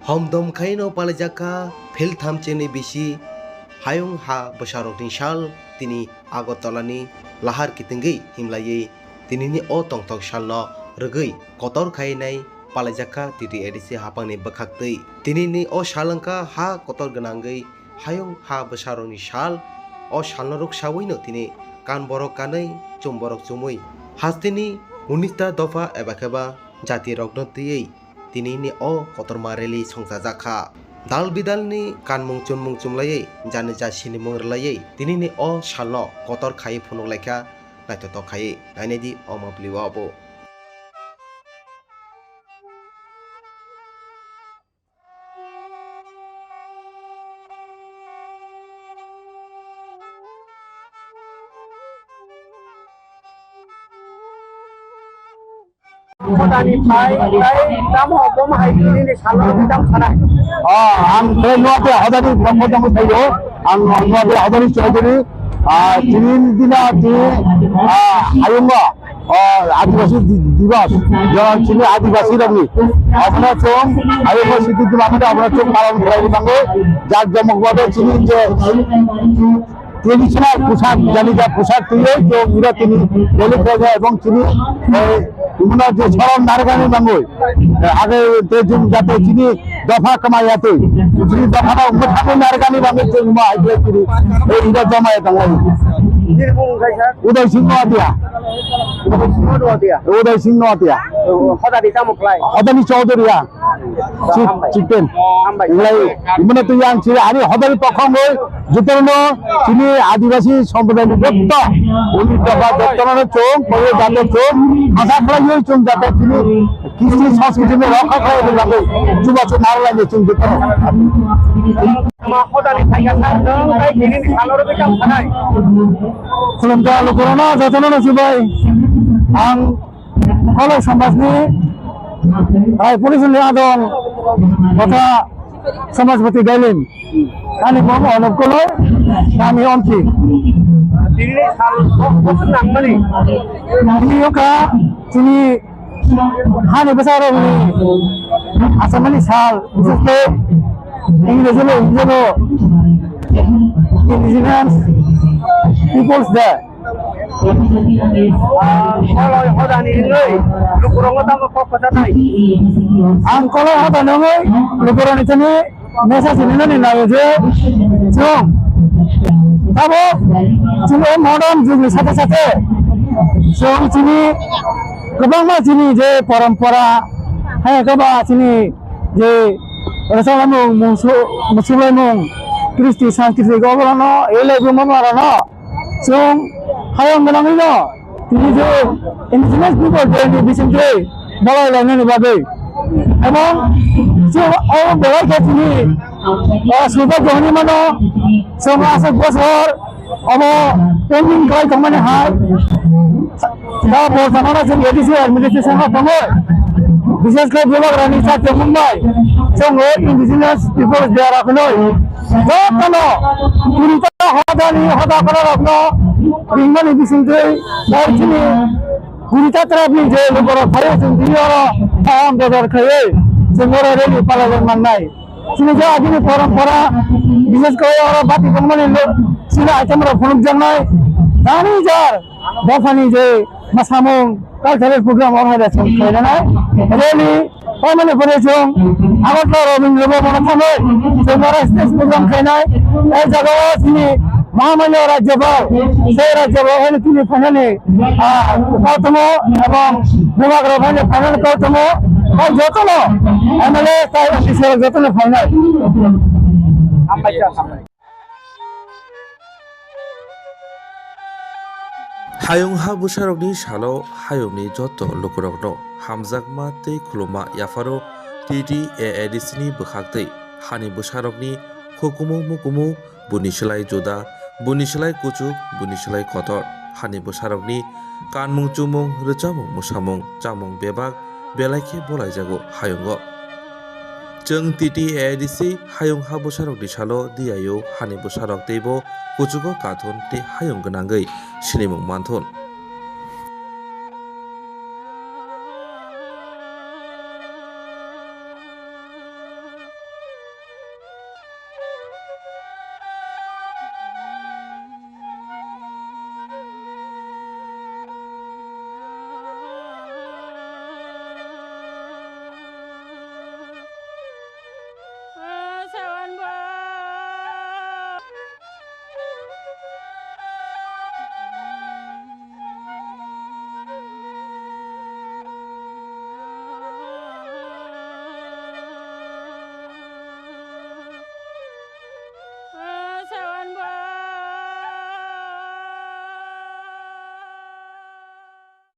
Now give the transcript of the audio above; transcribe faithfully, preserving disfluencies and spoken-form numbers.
Hom dom khaino palaijak kha philtham chini bisi hayung ha bwsarokni sal tini Agartala ni lahar kitengwi himlaiwi tinini o tongthok salno rwgwi kotor khainai palaijak kha T T A D C haphangni bwkhaktwi. Tinini o sal wngkha ha kotor gwnangwi hayung ha bwsarokni sal. O salno rwksawino tini kan borok kanwi chum borok chumwi hasteni unis ta dopha eba kheba jatirokno twiwi tinini o kotorma rally songchajak kha. Dal bidalni kanmung chunmung chumlaiwi, jani ja sinimung rwlaiwi, tinini o salno kotor khaiwi phunuk laikha, naithothok khaiwi nainai di o mapli o bo. Hodani phai, tai tamo bom hai nini salo tam sana. Ah, ang tei Noatia Hodani Brahmo Dhamma Thayo, ang Noatia Hodani Chaudhary, ah, tinin dina ti, ah, hayungo, ah, Adibasi di-, Divas, jora chini Adibasi rokni, abona chong, hayungo sidi dima mata abona chong palan khlai di bango, jak jomok babe chini je, traditional poshak, jani ja poshak twiwi chwng iro tini rally khlaijak ebong chini, eh, imono je sorom narwkani bangwi, eh, age tei chwng jate chini dopha kwmaya twi, chini dopha no mwthangwi narwkani bangwi chwng imo hai khlai tini, eh, iro joma ya tonglai. Nini bumung khai sir? Uday Singh Noatia. Uday Singh Noatia. Uday Singh Noatia. Oh, hodani tamo khlai? Hodani Chaudhary ya. Chief, chieftain. Hambai. Ilai, imana tu yang chini, ani hodari pokhongoi, jotono, chini Adibasi somprodai ni jotto, uni jaga jottono chong, koyo jato chong, asa khlaiyo chong jato chini, kisti sanskriti ni rokha khlai ni bagwi, chubachu narwknai chong jotono. Ma hodani thaiga sa, nang tai kini ni saloro bikam sanai. Khulumkha lukurokno jotono no chubai, ang Koloi samajni, ai, police ni adong, kotha samajpati Dailim. Ani mom Onop Koloi, kami Omthi. Tini sal, bosor nangmani. Tini wngkha, tini hani bwsarokni asamani sal, bishesh khe English lo, English lo, Indigenous Peoples Day. Ah, Koloi hodani hinwi lukurokno tamo kok kwcharnai? Ang Koloi hodani wngwi lukurokni thani message rinani naio je chwng tamo chini modern jugni sate sate chwng chini kwbangma chini je porompora hai khe ba chini je rwchapmung, mungsu-, muchunglaimung, kristi sanskriti oborokno elai bumung arokno Chwng hayung gwnangwino tini je Indigenous People Day ni bisingtwi bolai lainani bagwi. Ebong chwng o belai khe tini, ah, suda johoni mano, chwng aswk bosor obo pending khlai tongmani hai. Da bo samana chwng A D C administration o tongo. Bishesh khe Bubagrani sa tongmung bai chwng o Indigenous People Day rok hinwi. Jotono kurita hodani hoda kwrwirokno ringmani bisingtwi bai chini kurita tribe ni je lukurok phaio chwng tini oro kaham bojor khaiwi chwng oro rally palaiwi mannai. Chini je agini porompora, bishesh kore oro bati tongmani lo-, chini item rok phunukjaknai. Tani jar dophani je mwsamung cultural program organization khlainai rally. Tamoni pore chwng Agartala Robindra Bhaban o thangwi chwng oro stage program khainai. O jaga o chini Mahamaya Rajya Bhau, se Rajya Bhau haino tini phainani, ah, kothoma ebong bubagrok haino phainani kothoma, tei jotono M L A tei officer jotono phainai. Hayung ha bwsarokni salo hayungni joto lukurokno hamjakma tei khulumma yapharo T T A A D C ni bwkhaktwi hani bwsarokni hukumu mukumu, buni slai juda, buni slai kuchuk, buni slai kotor, hani bwsarokni kanmung chumung, rwchapmung, mwsamung, chamung bebak belai khe bolaijago hayungo. Chwng T T A A D C hayung ha bwsarokni salo diyaio hani bwsarok teibo kuchugo kathun tei hayung gwnangwi sinimung manthun.